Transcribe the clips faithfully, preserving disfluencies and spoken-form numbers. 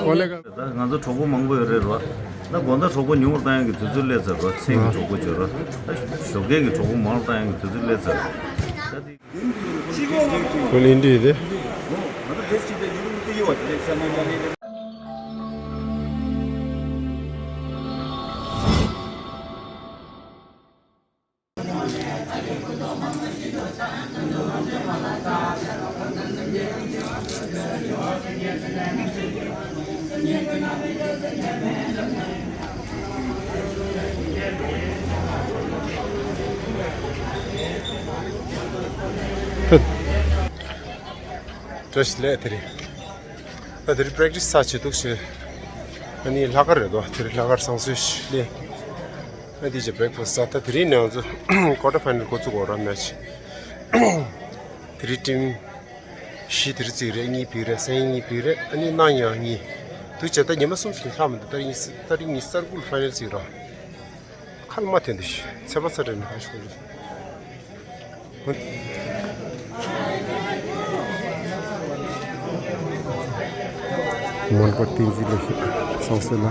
ཨོ་ལེ། ད་ང་ཚོ་གྲོགས་པོ་མང་པོ་ཡོད་རེད་རོ། ད་དགོང་དག་གྲོགས་པོ་ཉུང་བར་བཏང་ཡག་གི་དུས་ཚོད་སླེབས་ཚར་རོ། མཚན་གྱི་གྲོགས་པོ་བརྗོད་རོ། ད་ཞོགས་ཀས་ཀྱི་གྲོགས་པོ་མང་བར་བཏང་ཡག་གི་དུས་ཚོད་སླེབས་ཚར་རོ། ད་དེ། ཁོ་ལིན་འདྲི་དེ། བཀྲ་ཤིས་བདེ་ལེགས། དེ་རིང་། ད་དེ་རིང་པེ་རེག་ཊི་སི་ཊི་ཆེ་འདུག་ཞེས། ཨ་ནི་ལྷག་དཀར་རེད་དོ། དེ་རིང་ལྷག་དཀར་བཟང་སོས་ཤིག་ལས། ཨ་དེ་རྗེས་པེ་རེག་ཕ་སི་ཊི་ཟ། ད་དེ་རིང་ནས་ང་ཚོ་ཀོར་ཊར་ཕའི་ནལ་འགོ་བཙུགས་འོ་ར་མེ་ཆི། དེ་རིང་ཊིམ་བཞི་དེ་རིང་བརྩིགས་རེད། གཉིས་ཕུད་རེད། སང་ཉིན་གཉིས་ཕུད་རེད། ཨ་ནི་གནངས་ཉིན་གཉིས། དུས་བྱས་ད་ཉི་མ་གསུམ་ཞིག་ལྷག་མི་འདུག་ད་རིང་ཉི་ཤུ། ད་རིང་ཉི་ཤུ་རྩ་དགུ་ལ་ཕའི་ནལ་བརྩིགས་རོགས། ཁ་ལ་མ་ཐོན་དུ་ཤི། ཚེ་པ་ཚ་དྲན་ནས་ཁ་ཤོག་ལུ། མོན་གྷོ་བསྟན་འཛིན་ལ་ཤི་སང་སོ་ལ།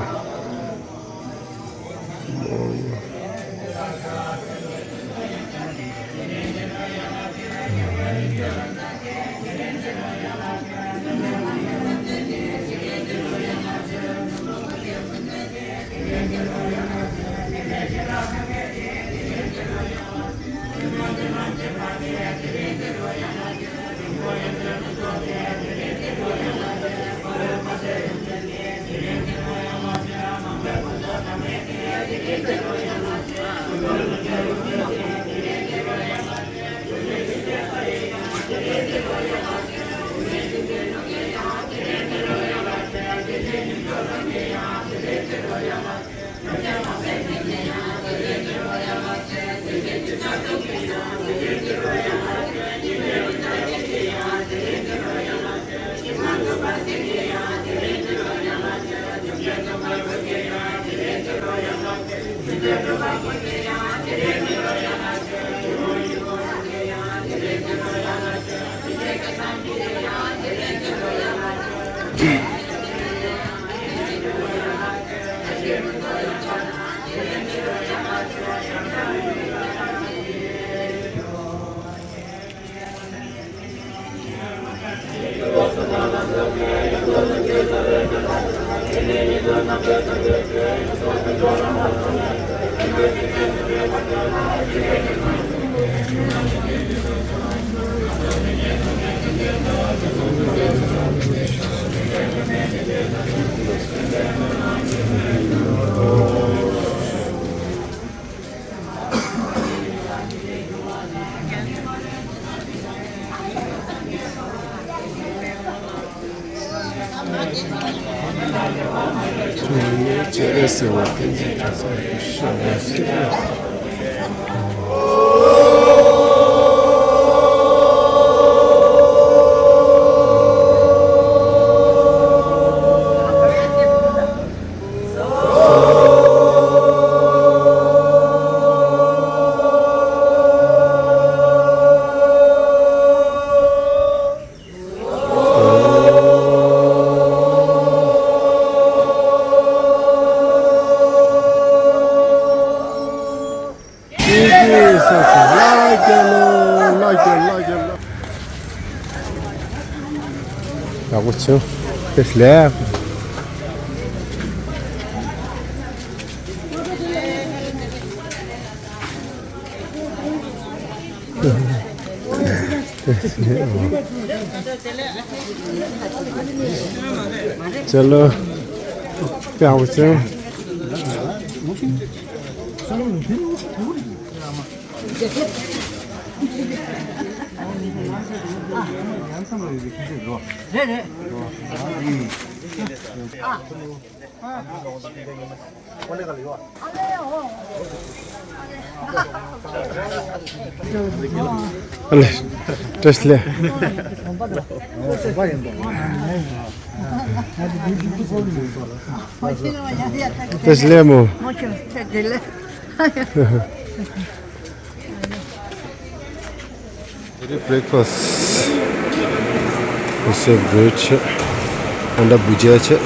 ཡག་པོ་བྱུང་། བཀྲ་ཤིས་བདེ་ལེགས། चलो, क्या हो गया? अरे, टेस्ट ले। टेस्ट ले मो। Breakfast. This is bread བྱས། ཨན་ཌ་བྷུ་ཇི་ཡ་བྱས།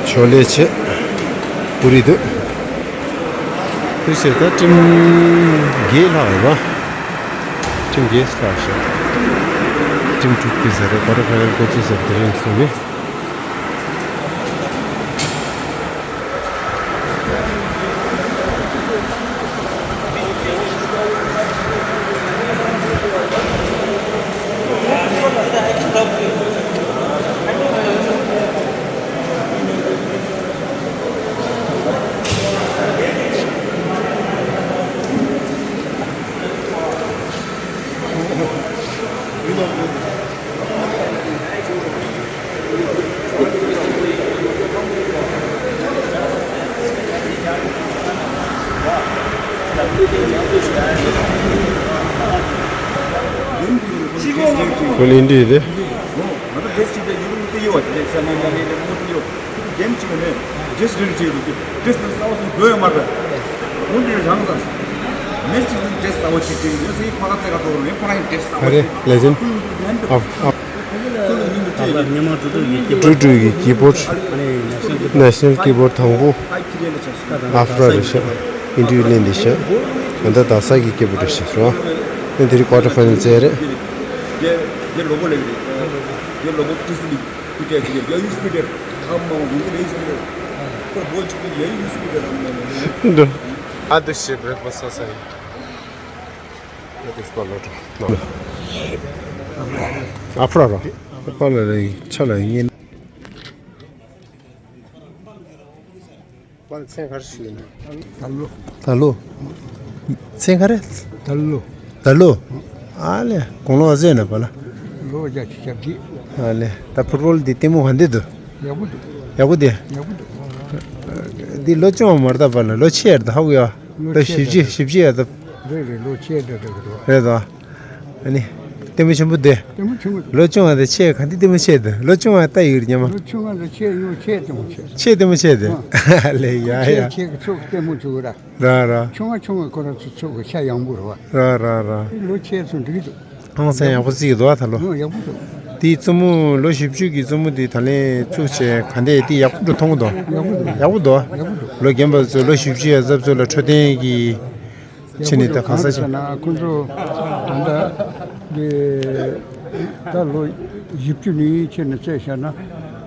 ཆོ་ལེ་བྱས། པུ་རི་འདུག་དེ་བྱས་ད་ཊིམ་བརྒྱད་ལྷག་ཡོད་པ། ཊིམ་བརྒྱད་ལྷག་བྱས། ཊིམ་དྲུག་གི་ཟེར་རེད། ཀོ་ཊར་ཕའི་ནལ་འགོ་ཚུགས་ཟེར། དེ་རིང་སོང་ནས། ཁོ་ལིན་འདི་རེད། ཨ་རེ་ལེ་ཇེན། ཨ་ཨ། ཀྲུའུ་ཀྲུའུ་གི་ཀི་བོཌ། ནེ་ཤ་ནལ་ཀི་བོཌ་དང་པོ་ཨ་ཧྥ་ར་རེད་ཤག་ཨིན་ཊར་བིའུ་ལེན་དེ་ཤག་ད་ལྟ་དག་ས་གི་ཀི་བོཌ་རེད་ཤག་རོ། ཨ་དེ་རིང་ཀོ་ཊར་ཕའི་ནལ་རྩེད་རེད། འགྲོ། ཨ་དུ་ཞེས་བྲེག་ཕ་སི་ས་ཡིན། ཨ་ཕ་ར་ར། ཨ་ཕ་ལ་ར་ཡིན། ཆ་ལ་ཡིན། པ་ལ་མཚན་ག་རེ་ཞུས་ན། ད་ལོ། ད་ལོ། མཚན་ག་རེ། ད་ལོ། ད་ལོ། ཨ་ལེ། དགུང་ལོ་ཨ་ཟེར་ན་པ་ལ། ལོ་བརྒྱ་ཆིག་བརྒྱ་བརྒྱད། ཨ་ལེ། ད་ཕུཊ་བོལ་འདི་ལྟད་མོ་ག་འདྲ་འདུག་ཡག་པོ་འདུག་ཡག་པོ་འདུག་ཡག་པོ་འདུག་འདི་ལོ་ཆུང་བ་མ་རེད་ད་པ་ལ། ལོ་ཆེ་ཡར་ད་ཧ་གོ་ཡ། ལོ་ལོ་ཆེ་བཞི་བཅུ་ད་བཞི་བཅུ་ཡར་ད། རེད་རེད། ལོ་ཆེ་འདྲ་འདྲ་གི་རེད། རེད་ད། ཨ་ནི། ལྟད་མོ་ཆེན་པོ་འདི། ལྟད་མོ་ཆེན་པོ། ལོ་ཆུང་བ་དེ་ཆེ་ག་འདི་ལྟད་མོ་ཆེ་འདི། ལོ་ཆུང་བ་ལྟ་ཡོད་རེད་སྙམ་མ། ལོ་ཆུང་བ་དེ་ཆེ་ཡོད་ཆེ་ལྟད་མོ་ཆེ། ཆེ་ལྟད་མོ་ཆེ་འདི། ཨ་ལེ་ཡ་ཆེ་ཡ། ཆེ་གི་ཚོགས་ལྟད་མོ་ཆེ་གི་ར། ར་ར། ཆུང་བ་ཆུང་བ་ཁོ་རང་ཚོ་ཚོགས་གི་ཤ་ཡང་པོ་རེད་བ། ར་ར་ར། ལོ་ཆེ་ཚོ་འགྲིག་འདུག་ཧང་སང་ཡག་པོ་བརྩི་གི་འདུག་ཨ་ད་ལོ། ཨང་ཡག་པོ་འདུག་དེའི་རྩེད་མོ་ལོ་བཞི་བཅུ་གི་རྩེད་མོ་དེ་ད་ལན་བཙུགས་བྱས་ག་འདྲ་དེ་ཡག་པོ་འགྲོ་མཐོང་གི་འདུག་ཡག་པོ་འདུག་ཡག་པོ་འདུག་ཡག་པོ་འདུག་ལོ་རྒན་པ་ཚོ་ལོ་བཞི་བཅུ་ཡར་གཟབ་ཚོ་ལ་འཕྲོད་བསྟེན་གྱི། ཕྱི་ནས་ད་གང་ས་ཕྱིན། ཁོང་ཚོ་ད་ལྟ་འདི་ད་ལོ་བཞི་བཅུ་ནས་ཕྱིན་ནས་བཙལ་བཞག་ན།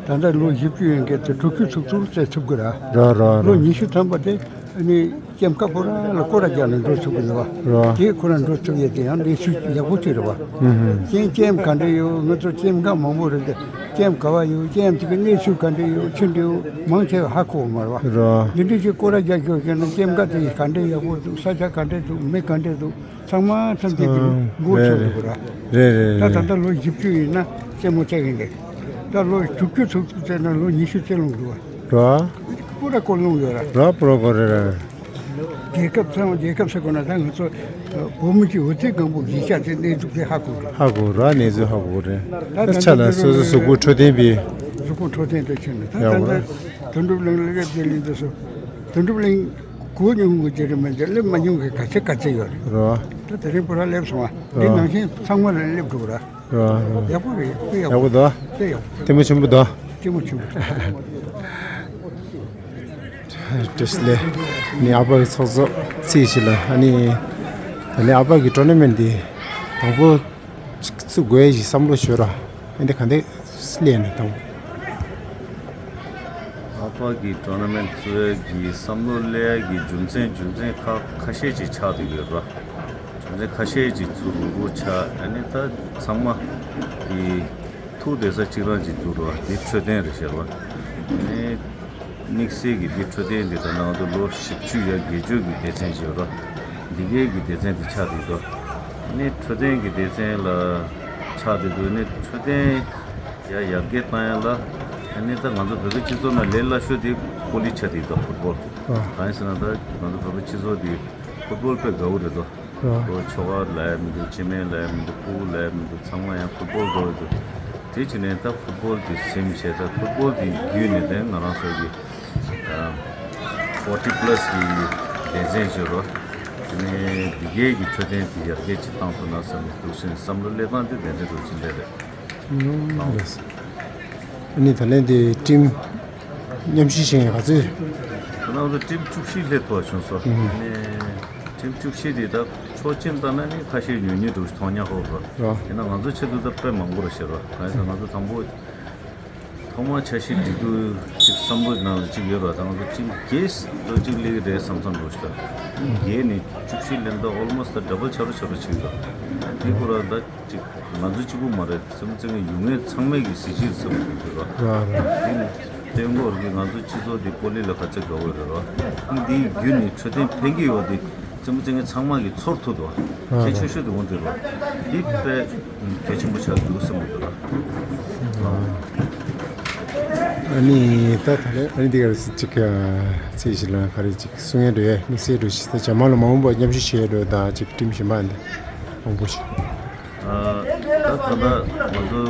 ད་ལྟ་ལོ་བཞི་བཅུ་ཡན་གྱི་དེ་དྲུག་ཅུ་ཚུགས་ཚུགས་བཙལ་ཐུབ་ཀྱི་ར། ར་ར་ར། ལོ་ཉི་ཤུ་ཐམ་པ་དེ་ནི་ལྕམ་ཀ་པོ་ར་ལ་སྐོར་ར་རྒྱག་ནས་འགྲོ་ཐུབ་ཀྱི་རེད་བ། ར། དེ་ཁོ་ར་འགྲོ་ཐུབ་ཡས་དེ་ཡང་གནས་ཚུལ་ཡག་པོ་ཅིག་རེད་བ། ཧུམ་ཧུམ། ལྕམ་ལྕམ་ག་འདྲ་ཡོད། ང་ཚོ་ལྕམ་ཀ་མང་པོ་རེད་དེ། ལྕམ་ག་བ་ཡོད། ལྕམ་དེ་གི་གནས་ཚུལ་ག་འདྲ་ཡོད། ཆི་འདྲ་ཡོད། མང་ཆེ་བ་ཧ་གོ་མ་རེད་བ། ར། འདི་འདྲ་ཞིག་སྐོར་ར་རྒྱག་ཤོག་ཟེར་ན། ལྕམ་ཀ་དེ་ག་འདྲ་ཡག་པོ་འདུག་ས་ཆ་ག་འདྲ་འདུག་མི་ག་འདྲ་འདུག་ཚང་མ་ཐམས་ཅད་ཀྱི་མགོ་ཚོས་འདུག་ར། རེད་རེད་ད་ད་རེད། ལྟ་ལོ་བཞི་བཅུ་ཡིན་ན་རྩེད་མོ་རྩེ་གི་འདུག་ད་ལོ་དྲུག་ཅུ་ཚུགས་ཚུགས་རྩེ་ན་ལོ་ཉི་ཤུ་རྩེ་ལོང་འདུག་བ། ར། པུ་ར་སྐོར་ལོང་ཡོད་ར། ར་པུ་ར་སྐོར་རེད་ར། རྒྱལ་ཁབ་ཚང་རྒྱལ་ཁབ་ཟེར་དགོས་ན་ད་ང་ཚོ་བོད་མི་གཅིག་འོད་ཟེར་སྒང་པོ་གཞིས་ཆགས་དེ་གནས་ཚུལ་དེ་ཧ་གོ་འདུག་ཧ་གོ་ར། གནས་ཚུལ་ཧ་གོ་རེད། ད་ད་ཆ་ལ་སོ་སོ་གཟུགས་པོ་འཕྲོད་བསྟེན་པའི། གཟུགས་པོ་འཕྲོད་བསྟེན་དུ་ཕྱིན་ནས་ད་ཡག་ད་པོ་ད་ར། དོན་གྲུབ་གླིང་ལ་སླེབས་དེ་གླིང་དུ་སོ། དོན་གྲུབ་གླིང་གོ་མྱོང་གི་ཅི་རེད་མིན་དེ་སླེབས་མ་མྱོང་གི་ག་ཚད་ག་ཚད་ཡོད་རེད། རོ། ད་དེ་རིང་པུ་ར་སླེབས་སོང་བ། འདི་རོ། ནང་བཞིན་ཚང་མ་ལ་སླེབས་འགྲོ་ར། རོ། ཡག་པོ་རེད། དཔེ་ཡག་ཡག་པོ་པོ་འདུག་དཔེ་ཡག་པོ། ལྟད་མོ་ཆེན་པོ་འདུག་ལྟད་མོ་ཆེན་པོ་འདུག་བཀྲ་ཤིས་བདེ་ལེགས། ནི་ཨ་ཕ་གི་ཚོགས་གཙོ་ཚེ་ཞིག་ལ་ཨ་ནི། ད་ནི་ཨ་ཕ་གི་ཊོར་ན་མེན་འདི་དང་པོ། ཅིག་བཙུགས་དགོས་ཞེས་བསམ་བློ་ཤོར་ར། ཨ་འདི་ག་འདྲ་སླེབས་ནས་དང་། ཨ་ཕ་གི་ཊོར་ན་མེན་བཙུགས་ཡས་ཀྱི་བསམ་བློ་སླེབས་ཡས་ཀྱི་རྒྱུ་མཚན་རྒྱུ་མཚན་ཁ་ཁ་ཤས་ཅིག་ཆགས་བསྡད་ཡོད་ར། རྒྱུ་མཚན་ཁ་ཤས་ཅིག་ཚུར་རུང་རུང་ཆགས། ཨ་ནི་ད་ཚང་མ་གི་ཐུག་བསྡད་ས་གཅིག་རང་ཅིག་འདུག་ར། འདི་འཕྲོད་བསྟེན་རེད་ཤག་ར། ཨ་ནི། དམིགས་བསལ་གྱི་འདི་འཕྲོད་བསྟེན་འདི་ད་ནང་དུ་ལོ་བཞི་བཅུ་ཡར་བརྒལ་ཆོག་གི་སྡེ་ཚན་ཞིག་ཡོད་ར། འདི་གའི་གི་སྡེ་ཚན་འདི་ཆགས་འདུག་ར། ནི་འཕྲོད་བསྟེན་གྱི་སྡེ་ཚན་ལ་ཆགས་འདུག་ནི་འཕྲོད་བསྟེན་ཡར་ཡར་རྒྱས་བཏང་ཡ་ལ་ནི་ད་ང་ཚོ་བོད་པའི་སྤྱི་ཚོགས་ནང་ལས་སླ་ཤོས་དེ་ཀོ་ལི་ཆགས་འདུག་ཕུཊ་བོལ། ཨ། གང་ཡིན་ཟེར་ན་ད་ང་ཚོ་བོད་པའི་སྤྱི་ཚོགས་འདི་ཕུཊ་བོལ་དཔེ་དགའ་བོ་རེད་དོ། རོ། ཁྱོ་ག་ལ་ཡ་མི་འདུག་སྤྱི་སྨན་ལ་ཡ་མི་འདུག་ཕྲུ་གུ་ལ་ཡ་མི་འདུག་ཚང་མ་ཡང་ཕུཊ་བོལ་འགྲོ་ཡི་འདུག་དེ་བྱས་ནས་ད་ཕུཊ་བོལ་དེ་ཟིན་བྱས། ད་ཕུཊ་བོལ་དེ་བརྒྱུད་ནས་དེ་ང་རང་ཚོ་གི་ཕོར་ཊི་པ་ལ་སི་གི་སྡེ་ཚན་བྱོས་རོགས། ནས་འདི་གའི་གི་འཕྲོད་བསྟེན་དེ་ཡར་རྒྱས་ཅིག་བཏང་ཐུབ་ན་བསམ་གི་འདུག་ཟེར་ནས་བསམ་བློ་སླེབས་སྟངས་དེ་དེ་འདྲ་འདུག་ཟེར་འདྲ་རེད། ཨུམ། ལགས་སོ། ཨ་ནི་ད་ལན་དེ་ཊིམ་མཉམ་ཞུགས་བྱེད་མཁན་ག་ཚོད། ད་ང་ཚོ་ཊིམ་བཅུ་བཞི་སླེབས་ཐུབ་པ་བྱུང་སོང་། ཨུམ། ཨ་ནི་ཊིམ་བཅུ་བཞི་དེ་ད་ཆོག་མཆན་བཏང་ན་ནི་ཁ་ཤས་ཉུང་ཉུང་འདུག་མཐོང་ཉག་ཧོ་རོ། རོ། ཡིན་ན་ང་ཚོ་ཆེད་དུ་ད་དཔེ་མང་པོ་རེད་ཤེས་རོ། གང་ཡིན་ཟེར་ང་ཚོ་དང་པོ། ཐོག་མར་འཆར་གཞི་སྒྲིག་དུས་གཅིག་བསམ་བློ་ནང་ལ་གཅིག་ཡོད་ར། ད་ང་ཚོ་གཅིག་བརྒྱད་ཙམ་གཅིག་སླེབས་ཀྱི་རེད་བསམ་བསམ་འགྲོ་ཞིག་ད། བརྒྱད་ནས་བཅུ་བཞི་སླེབས་ད་almost double ཆགས་རོ་ཆགས་རོ་ཆགས་ཀྱི་འདུག། དེ་ཁོ་རང་ད་གཅིག་ང་ཚོ་གཅིག་པུ་མ་རེད། སེམས་ཅན་གྱི་ཡུལ་ངོས་ཚང་མས་ཀྱི་གཟི་བརྗིད་བསམ་བློ་འདུག་ར། ར་ར། དེ་ནི་སྟོན་འགོར་གྱི་ང་ཚོ་སྤྱི་ཚོགས་འདི་པོ་ལི་ལ་ག་ཚད་དགའ་བོ་རེད་ར། འདིའི་བརྒྱུད་ནས་འཕྲོད་བསྟེན་ཕན་གྱི་ཡོད་དེ། རྩེད་མོ་རྩེ་མཁན་ཚང་མ་གི་ཚོར་ཐུབ་འདུག། ཨ། གལ་ཆེ་ཤོས་དེ་འོང་དུས་རོ། འདི་དཔེ་གལ་ཆེན་པོ་ཆགས་འདུག་བསམ་གི་འདུག་ར། ཨ་ནི་ད་ད་ལན་ཨ་ནི་འདི་ག་རེ་ཅིག་ཨ། རྩིས་ཞིག་ལ་ག་རེ་ཅིག་གསུང་ཡ་འགྲོ་ཡ་དམིགས་བསལ་འགྲོ་ཞིག་ད་ཇ་མ་ལ་མ་འོངས་པ་མཉམ་ཞུགས་བྱེད་ཡ་འགྲོ་ད་ཅིག་ཊིམ་གཞན་པ་འདི་མང་པོ་ཞིག། ཨ། ད་ད་ལྟ་ང་ཚོ་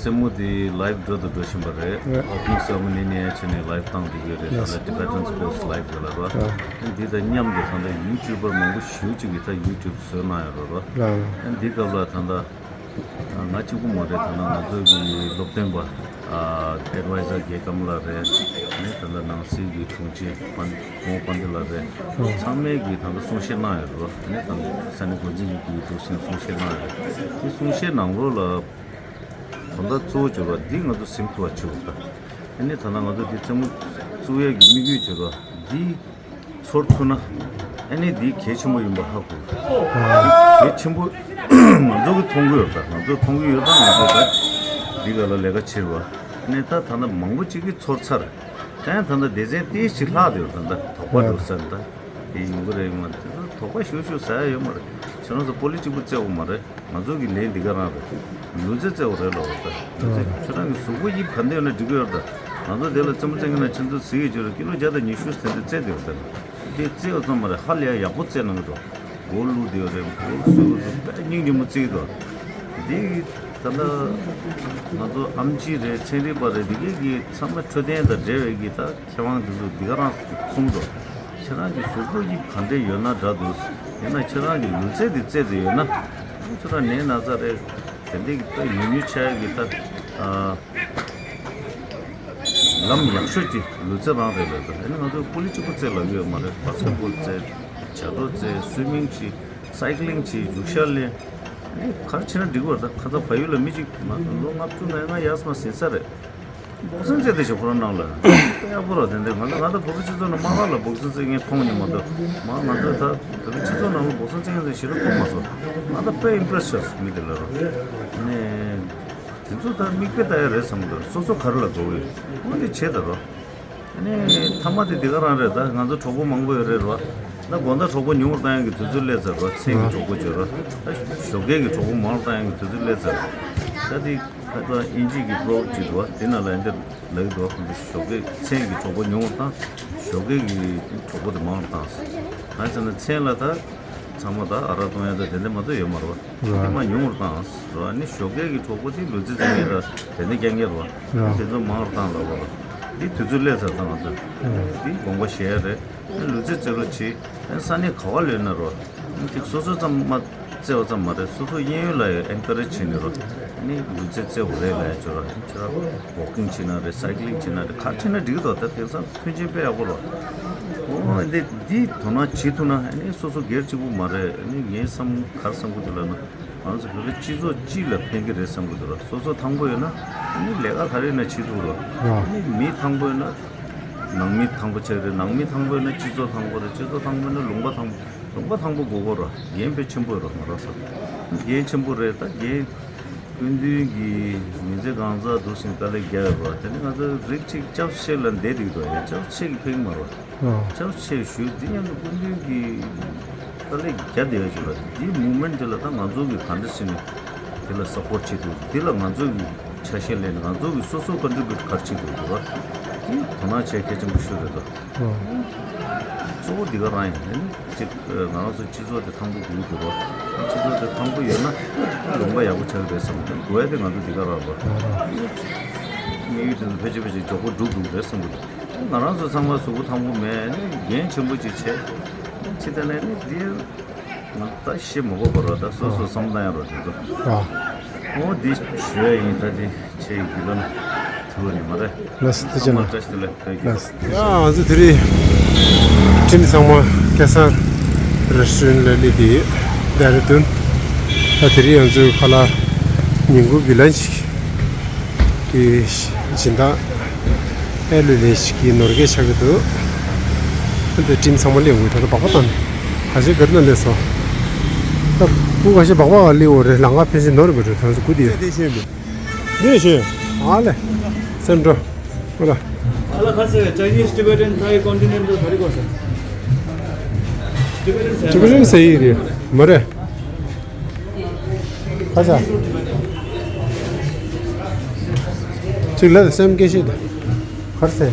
རྩེད་མོ་འདི་ལའིབ་འགྲོ་དང་འགྲོ་བཞིན་པ་རེད། ཨ། ཨོ་པ་ནིང་སེ་རེ་མོ་ནི་ནས་བྱས་ནས་ལའིབ་བཏང་བསྡད་ཀྱི་ཡོད་རེད། ད་ལྟ་ཌི་བེ་ཊན་སི་པོ་སི་ཊི་ལའིབ་རེད་ལ་རོ། ཨ། འདི་དང་མཉམ་དུ་ད་ལྟ་ཡུ་ཊུབ་པར་མང་པོ་ཞེ་པོ་ཅིག་གིས་ད་ཡུ་ཊུབ་བཟོས་གནང་ཡོད་རེད་རོ། ལགས་ལགས། འདི་སྐབས་ལ་ད་ལྟ་ང་གཅིག་པུ་མ་རེད། ད་ལྟ་ང་ཚོའི་གི་སློབ་སྟོན་པ་ཨ། ཨེཌ་ཝའི་ཛར་རྒྱལ་ཁམས་ལགས་རེད། ཨ་ནི་ད་ལྟ་ནང་སྲིད་ཀྱི་དྲུང་ཆེ་པན་ངོ་པན་ཏི་ལགས་རེད། ཨ། ཚང་མས་ཀྱི་ད་ལྟ་གསུང་བཤད་གནང་ཡོད་རེད། ཨ་ནི་ད་ལྟ་ས་གནས་འགོ་འཛིན་ཡོད་ཀྱི་འདུག་ཟེར་གསུང་བཤད་གནང་ཡོད་རེད། དེ་གསུང་བཤད་ནང་ལོགས་ལ་དོན་དག་གཙོ་བོ་བརྗོད་པ་འདི་ང་ཚོ་ཟིན་ཐུབ་པ་བྱེད་དགོས་པ། ཨ་ནི་ད་ལྟ་ང་ཚོ་འདི་རྩེད་མོ་བཙུགས་ཡས་ཀྱི་དམིགས་ཡུལ་བརྗོད་པ་འདི་ཚོར་ཐུབ་ན། ཨ་ནི་འདི་གལ་ཆེན་པོ་ཡིན་པ་ཧ་གོ། གལ་ཆེན་པོ་ང་ཚོ་གི་མཐོང་གི་ཡོད་ད། ང་ཚོ་མཐོང་གི་ཡོད་ད། ང་ཚོ་ད་འདི་ག་ལ་ལས་ཀ་བྱེད་པ། ཨ་ནི་ད་ད་ལྟ་མང་པོ་ཅིག་གིས་ཚོར་ཚར། ད་ཡང་ད་ལྟ་སྡེ་ཚན་ཏོག་ཙམ་ལྷག་བསྡད་ཡོད་ད། ད་དོགས་པ་འགྲོ་ས་ད་དེ་ཡོང་གི་རེད། ཡོང་མ་དེ་ད་དོགས་པ་ཞུ་ཞུ་ཟ་ཡ་ཡོད་མ་རེད། ཁྱེད་རང་ཚོ་པོ་ལི་གཅིག་པུ་རྩེ་བ་མ་རེད། ང་ཚོ་གི་ལས་འདི་ག་རང་རེད། ལུས་རྩལ་རྩེ་བ་རེད་ལབ་པ་ད། ལུས་རྩལ་ཁྱོད་རང་གི་གཟུགས་པོ་དབྱིབས་ག་འདྲ་ཡོད་ན་འགྲིག་གི་ཡོད་ད། ང་ཚོ་དེ་ལ་རྩེད་མོ་རྩེ་མཁན་ལ་ཁྱེད་ཚོ་གཟིགས་ཡོད་ཀྱི་རེད། ཀི་ལོ་བརྒྱ་དང་ཉི་ཤུ་དེ་འདྲ་རྩེ་བསྡད་ཡོད་ད། དེ་རྩེ་བ་ཙམ་མ་རེད། ཧ་ལས་ཡག་པོ་རྩེ་གནང་གི་འདུག། མགོ་བླུགས་བསྡད་ཡོད་རེད། མགོ་བསུ་གི་འདུག། དཔེ་སྙིང་རྗེ་མོ་རྩེ་གི་འདུག། འདི་ད་ལྟ་ང་ཚོ་ཨེམ་ཆི་རེད། ཚན་རིག་པ་རེད། འདི་གས་ཀྱི་ཚང་མ་འཕྲོད་བསྟེན་དང་འབྲེལ་བའི་གི་ད་མཁས་དབང་འདི་ཚོ་འདི་ག་རང་གསུངས་འདུག། ཁྱེད་རང་གི་གཟུགས་པོ་དབྱིབས་ག་འདྲས་ཡོད་ན་འདྲ་འདུག། ཡིན་ན་ཁྱེད་རང་གི་ལུས་རྩལ་འདི་རྩེ་བསྡད་ཡོད་ན། ཁྱེད་རང་ནད་ན་ཚ་རེད། དེ་འདྲས་ཀྱི་ད་ཡོད་མྱོང་ཆགས་ཀྱི་ད། ཨ། ལམ་ཡག་ཤོས་ཀྱི་ལུས་རྩལ་རང་རེད་ལབ་ད། ཨ་ནི་ང་ཚོ་པོ་ལི་གཅིག་པུ་རྩེ་ལབ་ཀྱི་ཡོད་མ་རེད། བྷ་སི་ཀེ་ཊི་བྷོལ་རྩེ། བྱ་དྲོ་རྩེ། སུའི་མིང་བྱེད། སའི་ཀི་ལིང་བྱེད། རྒྱུག་ཤར་ལེན། ཨ་ནི་ག་རེ་བྱས་ན་འགྲིག་པ་རེད་ད། ཁ་སང་བལ་ཡུལ་ལ་མི་གཅིག་ང་ལོ་ལྔ་བཅུ་ང་ལྔ་ཡར་སོང་ཟིན་ས་རེད། བོག་སིང་རྩེ་བསྡད་ཤག་ཁོ་རང་ནང་ལ། དཔེ་ཡག་པོ་རེད། དེ་འདྲ་ང་ཚོ་ང་ཚོ་བོད་པའི་སྤྱི་ཚོགས་ནང་དམག་སྒར་ལ་བོག་སིང་རྩེ་མཁན་མཐོང་མྱོང་མ་གཏོགས། མ་ང་ཚོ་ད་བོད་པའི་སྤྱི་ཚོགས་ནང་ལ་བོག་སིང་རྩེ་མཁན་ཞེ་དྲག་མཐོང་མ་སོང་། ང་ད་དཔེ་ཨིམ་པི་རེ་སི་ཆགས་སོང་མི་དེ་ལ་རོ། ནས། དེ་ཚོ་ད་མིག་དཔེ་ལྟ་ཡ་རེད་བསམ་གི་འདུག། སོ་སོ་ག་རེ་ལ་དགའ་བོ་ཡོད། འོ་དེ་བྱེད་ད་རོ། ཨ་ནི་མཐའ་མ་དེ་འདི་ག་རང་རེད་ད། ང་ཚོ་གྲོགས་པོ་མང་པོ་ཡོད་རེད་རོ། ད་དགོང་དག་གྲོགས་པོ་ཉུང་རུ་བཏང་ཡག་གི་དུས་ཚོད་སླེབས་ཚར་རོ། མཚན་གྱི་གྲོགས་པོ་བརྗོད་རོ། ད་ཞོགས་ཀས་ཀྱི་གྲོགས་པོ་མང་རུ་བཏང་ཡག་གི་དུས་ཚོད་སླེབས་ཚར་རོ། ད་དེ་ཁ་སང་དབྱིན་ཇི་གི་པོ་རོ་བར་ཞིག་འདུག་བ། དེ་ནང་ལ་འདིར་ལབ་ཀྱི་འདུག་བ། ཞོགས་ཀས་མཚན་གྱི་གྲོགས་པོ་ཉུང་རུ་བཏང་། ཞོགས་ཀས་ཀྱི་གྲོགས་པོ་དེ་མང་རུ་བཏང་། གང་ཟེར་ན་མཚན་ལ་ད་ཚང་མ་ད་ཨ་རག་བཏུང་ཡ་ད་དེ་འདྲ་མ་གཏོགས་ཡོད་མ་རེད་བ། ར། དེ་མ་ཉུང་རུ་བཏང་། ར། ནི་ཞོགས་ཀས་ཀྱི་གྲོགས་པོ་དེ་ལུས་རྩལ་རྩེ་མཁན་ར་དེ་འདྲ་རྒྱག་མཁན་རེད་བ། ར། དེ་ཚོ་མང་རུ་བཏང་ལབ་པ་ར། འདི་དུས་ཚོད་སླེབས་ཚར་ད་ང་ཚོ། ར། འདི་དགོངས་པ་བཞེས་ཡ་རེད། ལུས་རྩལ་རྩེ་རོགས་བྱེད། ས་གནས་ག་བ་ལོས་ན་རོ། ཅིག་སོ་སོ་ཙམ་མ་རྩེ་བ་ཙམ་མ་རེད། སོ་སོ་གཡས་གཡོན་ལ་ཡང་ཨེན་ཀ་རེཇ་བྱེད་ནི་རོ། ནི་ལུས་རྩལ་རྩེ་བ་རེད་ལ་ཡང་ཅོ་ར་ཅོ་ར་ཝོག་ཀིང་བྱེད་ན་རེད། སའི་ཀི་ལིང་བྱེད་ན་རེད། ག་རེ་བྱེད་ན་འགྲིག་གི་འདུག། ད་དེང་སང་མཐུན་རྐྱེན་དཔེ་ཡག་པོ་རོ། འོ་འདི་འདི་དོ་སྣང་བྱེད་ཐུབ་ན་ནི་སོ་སོ་སྒེར་གཅིག་པུ་མ་རེད། ནི་ངའི་བསམ་ག་རེ་བསམ་གི་འདུག་ལབ་ན། ང་ཚོ་བོད་པའི་སྤྱི་ཚོགས་སྤྱི་ལ་ཕན་གི་རེད་བསམ་གི་འདུག་ར། སོ་སོ་ཐང་པོ་ཡོད་ན་ནི་ལས་ཀ་ག་རེ་ཡིན་ན་བྱེད་ཐུབ་རོ། ར། ནི་མི་ཐང་པོ་ཡོད་ན་ནང་མི་ཐང་པོ་ཆགས་རེད། ནང་མི་ཐང་པོ་ཡོད་ན་སྤྱི་ཚོགས་ཐང་པོ་རེད། སྤྱི་ཚོགས་ཐང་པོ་ཡོད་ན་ལུང་པ་ཐང་པོ། ལུང་པ་ཐང་པོ་དགོས་གོ་ར། འགན་དཔེ་ཆེན་པོ་ར་ང་རང་ཚོ། འགན་ཆེན་པོ་རེད། ད་འགན་སྐུ་མདུན་གྱི་མི་ཚེ་གང་ཟག་འདུག་ཟིན་དཀའ་ལས་བརྒྱབ་ཡོད་ར། དེ་ནི་ང་ཚོ་རིགས་གཅིག་ཆབ་སྲིད་ལ་འདས་འདུག་དོ། ཡ་ཆབ་སྲིད་ཀྱི་ཕན་མ་ར། ཨ། ཆབ་སྲིད་ཞུས་འདི་མཉམ་དུ་སྐུ་མདུན་གྱི་དཀའ་ལས་བརྒྱབ་བསྡད་ཡོད་ཅིག་ལ། འདི་མུ་མེན་ཊི་དེ་ལ་ད་ང་ཚོ་གི་ག་འདྲ་ཟིན་ནས་དེ་ལ་སབ་པོར་ཊི་བྱེད་ཐུབ། དེ་ལ་ང་ཚོ་གི་ཆ་ཤས་ལེན་ནས་ང་ཚོ་གི་སོ་སོ་ཀོན་ཊི་བྷིའུ་ཊི་ག་རེ་བྱེད་ཐུབ་འདུག་ར། དེ་དོ་སྣང་བྱེད་གལ་ཆེན་པོ་ཤོས་རེད་ད། ཨ། གཙོ་བོ་འདི་ག་རང་ཡིན། ཨ་ནི་གཅིག་ང་རང་ཚོ་སྤྱི་ཚོགས་དེ་ཐང་པོ་དགོས་ཀྱི་རེད། སྤྱི་ཚོགས་དེ་ཐང་པོ་ཡོད་ན་ལུང་པ་ཡག་པོ་ཆགས་ཀྱི་རེད་བསམ་གི་འདུག། དགོས་ཡ་དེ་ང་ཚོ་འདི་ག་རང་རེད། དམིགས་ཡུལ་དེ་ཚོ་ཕལ་ཆེར་ཕལ་ཆེར་མགྱོགས་པོ་འགྲུབ་འགྲོ་གི་རེད་བསམ་གི་འདུག། ང་རང་ཚོ་ཚང་མ་གཟུགས་པོ་ཐང་པོ་མེད། ཨ་ནི་འགན་ཆེན་པོ་ཅིག་བྱས། ཅི་ལྟར་ལས་ནི་འདི་ང་ད་ཤེས་མ་དགོས་པ་རོ། ད་སོ་སོ་བསམ་བཏང་ཡ་རོ་དེ་ཚོ། ཨ། ཨོ་འདི་ཞུ་ཡ་ཡིན། ད་འདི་ཆེ་རྒྱུ་ལམ་ཐུག་ནི་མ་རེད། ལགས་སོ། ཐུགས་རྗེ་གནང་། བཀྲ་ཤིས་བདེ་ལེགས། ལགས་སོ། ཡ་ང་ཚོ་དེ་རིང་ཁྲིམས་ཚང་མ་སྐལ་བཟང་རེ་སི་ཊོ་རན་ལ་སླེབས་ཏེ་ཡོད། ལྡེ་ར་ལྡུན། ད་དེ་རིང་ང་ཚོའི་ཁ་ལག་ཉིན་གུང་གི་ལན་ཅིག་གི་སྦྱིན་བདག་ཨེ་ལོ་ལེ་ཞིག་གི་ནོར་སྐལ་ཆགས་ཀྱི་འདུག་ཨ་འདི་ཁྲིམས་ཚང་མ་སླེབས་ཡོང་གི། ད་ལྟ་སྦག་སྦག་བཏང་ནས་ག་ཤེད་ག་རེ་ན་སླེབས་སོང་། ད་སྐུ་ཁ་ཤས་སྦག་སྦག་སླེབས་ཡོད་རེད། ལམ་ཁ་ཕལ་ཆེར་ནོར་མི་འགྲོ། ད་ཚོ་སྐུ་དེ་ཡོད། འདི་ཞུ། ཨ་ལེ། སེམས་འགྲོ། ཨོ་ལ། ཨ་ལ་ཁ་སེ། Chinese, Tibetan, Thai, continental ཐ་རི་གོ་སེ། Tibetan ཟེར། Tibetan ཟེར་ཡིག་རེད་མ་རེད། ཁ་ས། ཅིག་ལ་སེམས་སྐད་ཤེས་དང་། གར་སེ།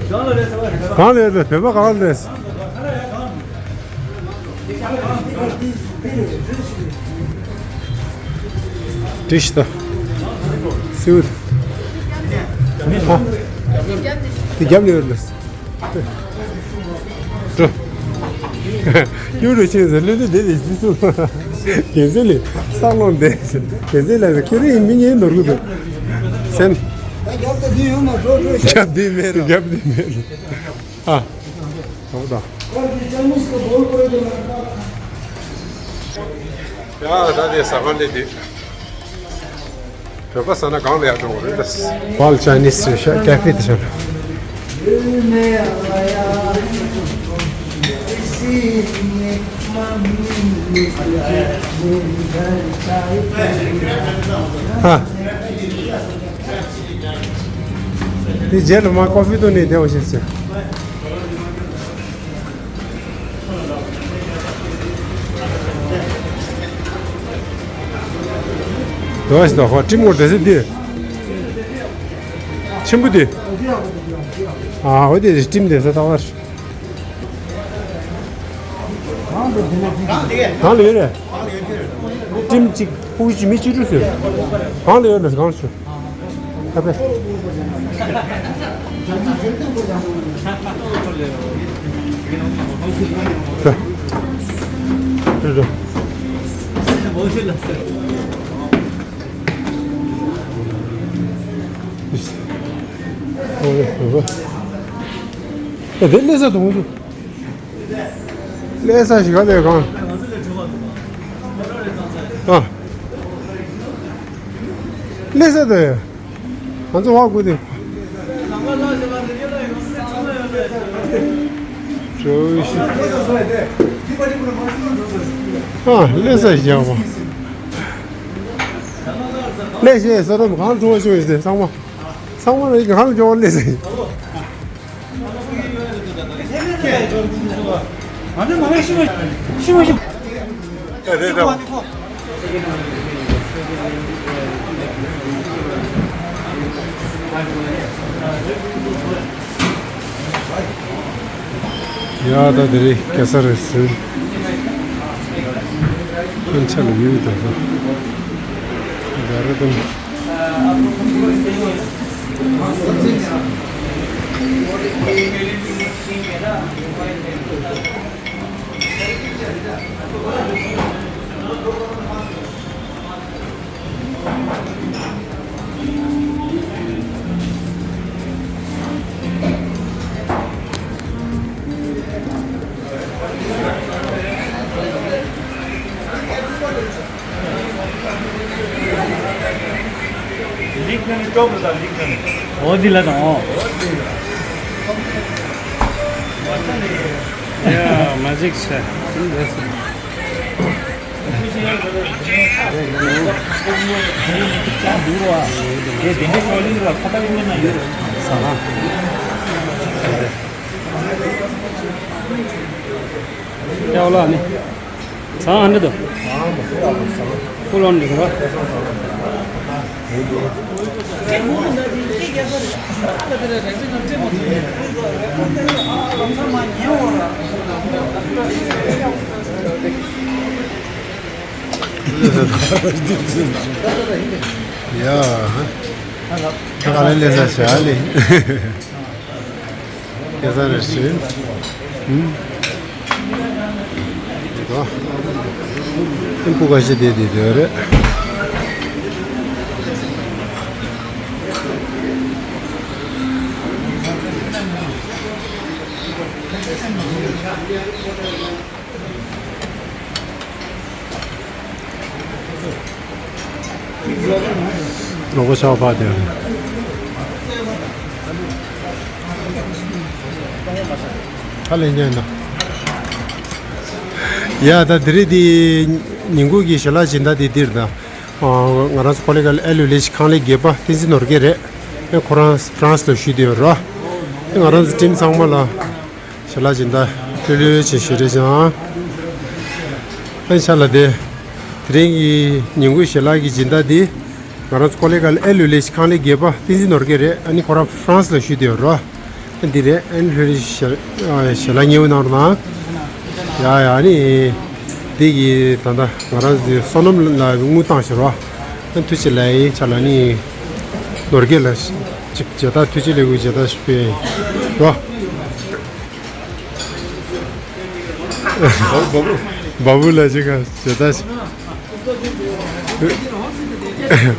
གང་ལ་ཡོད་པའི་བོད་པ་གང་ལ་རེད། དྲིས་ཤི་ད། སེའུ། ཧ། དེ་རྒྱབ་ནས་ཡོད་ལ། འགྲོ། ཡུ་རུ་ཆེན་ཟེར་ལེ་ལེ་ལེ་ལེ་ཟི་སུ། རྒན་ཟེར་ལེ། ས་ལོང་དེ། རྒན་ཟེར་ལེ་ཁྱེད་རེ་ཡིན་མི་ངའི་ནོར་གུ་འདུག་སེམས། རྒྱབ་དེ་འདི་ཡོང་མ་འགྲོ་འགྲོ། རྒྱབ་འདི་མེད་ར། རྒྱབ་འདི་མེད་ར། ཨ། ཧོ་ད། ཡ་ད་དེ་ཟ་ཁང་དེ་དེ། བོད་པ་ཟ་ན་གང་ལ་ཡག་འགྲོ་གི་རེད་ད། ཝལ་ཅའི་ནིས་རེད་ཤག་ཀ་ཧྥེ་དེ་ཤག་ཧ། དེ་རྗེས་ལ་མ་ཀོ་ཧྥི་འཐུང་ནས་བསྡད་པ་བྱས་ཟེར། དོ་ཞིག་དང་ཧོ་ཀྲིམ་ངོ་དེ་ཟེར་འདི། ཆེན་པོ་དེ། ཨ་འོ་དེ་ཀྲིམ་དེ་ཟེར་ད་བར། གང་ལ་ཡོད་རེད། ཀྲིམ་གཅིག་ཕུག་གཅིག་མི་གཅིག་འགྲོ་ཟེར། གང་ལ་ཡོད་རེད་གང་ལ་ཤོད། ད་པེ། ད། ད་ད། ཨོ་རེད་རེད། ད་དེ་སླེབས་ས་དུང་སུ། སླེབས་ས་ཞིག་ག་ལས་གང་། ཨ། སླེབས་ས་དེ། ང་ཚོ་བ་དགོས་ཏེ། ཨ་སླེབས་ས་ཞིག་ཡག་པོ། སླེབས་ཞེས་ས་རོམ་གང་བྲོ་བ་ཤོར་ཡོད་ཟེར་ཚང་མ། ཚང་མ་ལ་ཡིག་གང་ལ་འབྱོར་བ་སླེབས་ཟེར། ཡ་ད་དེ་རེད་གེ་སར་རེད་ཟེར། ཁོན་ཆ་ལ་ཡུལ་དང་ས། ད་རེད་དང་། ལིག་ནི་ཀྲོབ་ལ་ལིག་ནི། འོ་འདི་ལ་དང་འོ། ཡ་མ་གཅིག་ཆ། ཡ། ད་ག་ལེ་ལེ་ས་ཤ་ལེ། ཁ་སང་རེད་ཟིན། ཧུམ། ད། ཨིན་པུ་ཁ་ཤས་དེ་དེ་དེ་རེད། ལོག་པ་ཆགས་པ་དེ། ཧ་ལས་ཉན་ན། ཡ་ད་དེ་རིང་དེ་ཉིན་གུང་གི་ཞལ་ལག་སྦྱིན་བདག་དེ་འདིར་ད། ང་རང་ཚོ་ཀོ་ལི་གྷལ་ཨེལ་ཝི་ལེཇ་ཁང་ལས་བརྒྱད་པ་བསྟན་འཛིན་ནོར་རྒྱས་རེད། ཨེ་ཁོ་རང་ཧྥ་རན་སི་ལ་བཞུགས་བསྡད་ཡོད་རེད། ཨེ་ང་རང་ཚོ་ཊིམ་ཚང་མ་ལ། ཞལ་ལག་སྦྱིན་བདག་ལྷོད་ལྷོད་བྱས་ཞུ་རེ་བྱུང་། ཨ་ནི་ཤ་ལ་དེ། དེ་རིང་གི་ཉིན་གུང་ཞལ་ལག་གི་སྦྱིན་བདག་འདི། ང་རང་ཚོ་ཀོ་ལི་གྷལ་ཨེལ་ཝི་ལེཇ་ཁང་ལས་བརྒྱད་པ་བསྟན་འཛིན་ནོར་རྒྱས་རེད། ཨ་ནི་ཁོ་རང་ཧྥ་རན་སི་ལ་བཞུགས་བསྡད་ཡོད་རེད། ཨ་འདི་རེད། ཨ་ནི་ལྷོད་ལྷོད་ཞལ་ཞལ་ལག་ཉེ་བོ་གནང་རོགས་གནང་། ཡ་ཡ་ཨ་ནི། འདི་གི་ད་ལྟ་ང་རང་ཚོའི་བསོད་ནམས་ལ་དངུལ་བཏང་ཞེས་རོ། ཨ་ཐུགས་རྗེ་ལེགས་ཡིན་ཆ་ལ་ནི། ནོར་རྒྱས་ལ་ཅིག་མཇལ་དར་ཐུགས་རྗེ་ལེགས་དགུ་མཇལ་དར་ཞིག་སྤེལ་རོ། བ་བུ་ལ་ཅི་ག་ཇོ་ད་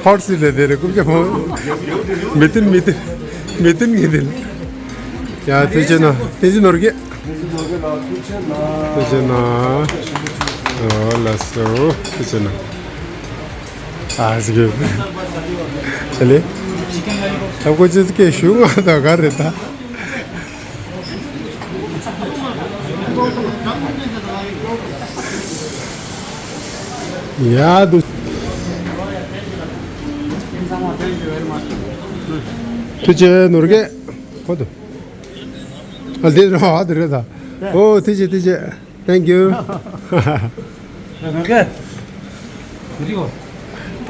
ཧོར་སི་ལ་དེ་རེ་ཀུབ་ཀྱ་མོ། མི་ཏིན་མི་ཏིན་མི་ཏིན་གི་ཏིན། ཡ་ཐུགས་རྗེ་གནང་། བསྟན་འཛིན་ནོར་རྒྱས། ཐུགས་རྗེ་གནང་། ཨོ་ལགས་སོ་ཐུགས་རྗེ་གནང་། ཨ་ཟི་གི་ཨ་ལེ། ཨ་ཁོ་ཅི་ཟི་ཀེ་ཞུ་ང་ད་ག་རེ་ད། ཡ་དུ། ཐུགས་རྗེ་ནོར་རྒྱས་ཁོ་དུ། ཨ་འདི་རོ་ཨ་འདི་རེད་ད། ཨོ་ཐུགས་རྗེ་ཐུགས་རྗེ། Thank you. ནོར་རྒྱས།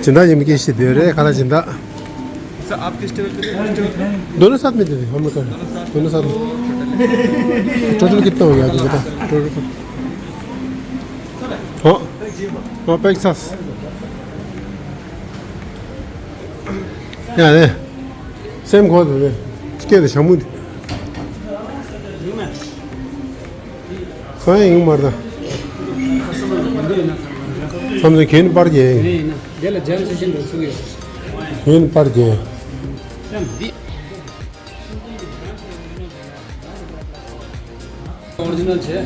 སྦྱིན་བདག་ཡིན་མི་སྐད་ཤེས་དེ་རེད་ཁ་ལ་སྦྱིན་བདག། सर, आप किस टेबल पे थे? दोनों साथ में दे दे, हम लोग का। दोनों साथ में। टोटल कितना हो गया आपको बता? टोटल कितना? हाँ, हाँ, पैक सास। या, या। सेम कौन है? क्या है? शमूद। ཁོ་ཡང་ཡོང་མ་རེད་ད། བསམ་ཚུལ་གན་པར་རྒྱལ། གན་པར་རྒྱལ། ཨོ་རི་ཇི་ནལ་བྱས། དེ་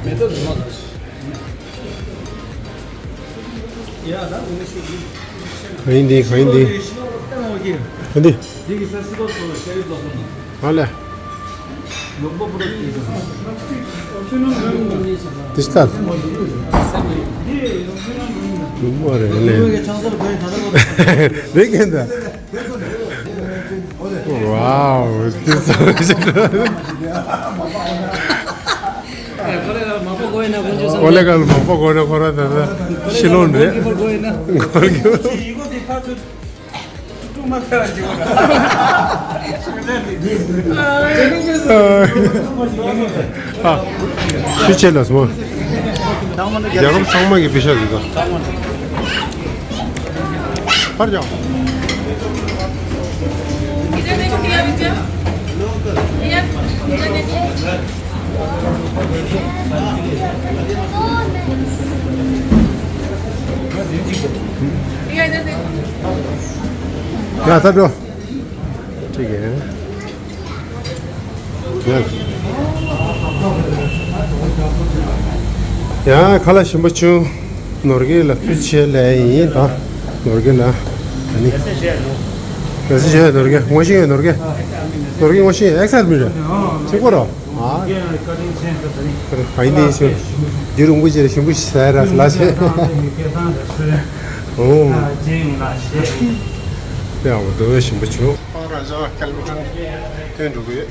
མེ་ཏོག་རྫུན་མ་དང་། ག་ཡིན་འདི་ག་ཡིན་འདི། ག་འདི། ཨ་ལས། དེ་ལྟར། མ་རེད་ལས། རེད་མཁན་ད། ཝའོ། དེ་ཚོ་ཞིག་ཨོ་ལེ་གལ་མང་པོ་གོ་ན་ཁོ་ར་ད་ད་ཤི་ལོན་རེད། གོལ་གྱི། ཨ། ཤུ་ཆེ་ལ་སོང་། རྒྱལ་ཁབ་ཚང་མ་གི་པེ་ཤ་ཟིག་དང་། ཕར་ཡོང་། ཡ་ད་འགྲོ། ཁྲིག་གེ། ཡ། ཡ་ཁ་ལག་ཞིམ་པོ་བྱུང་། ནོར་རྒྱས་ལ་ཐུགས་རྗེ་ཆེ་ལབ་ཡིན་ད། ནོར་རྒྱས་ལ། ཨ་ནི། རེ་སི་ཞེས་ནོར་རྒྱས་ངོ་ཤེས་ཡོད་ནོར་རྒྱས། ནོར་རྒྱས་ངོ་ཤེས་ཡོད་ཨེག་སར་མི་རེད། ཚིག་པོ་རོ། ཨ། ག་ཡིན་དེ་ཞུ། འདི་རུང་པོ་ཅེ་ཞིམ་པོ་ཞིག་ཟ་ར་ལ་ཆེ། ཨོ། ཡ་འོ་དོ་ཞིམ་པོ་བྱུང་། ཁོང་རང་ཚོ་ཀེལ་མི་ཊོན་ཐོན་འགྲོ་གི་ཡོད།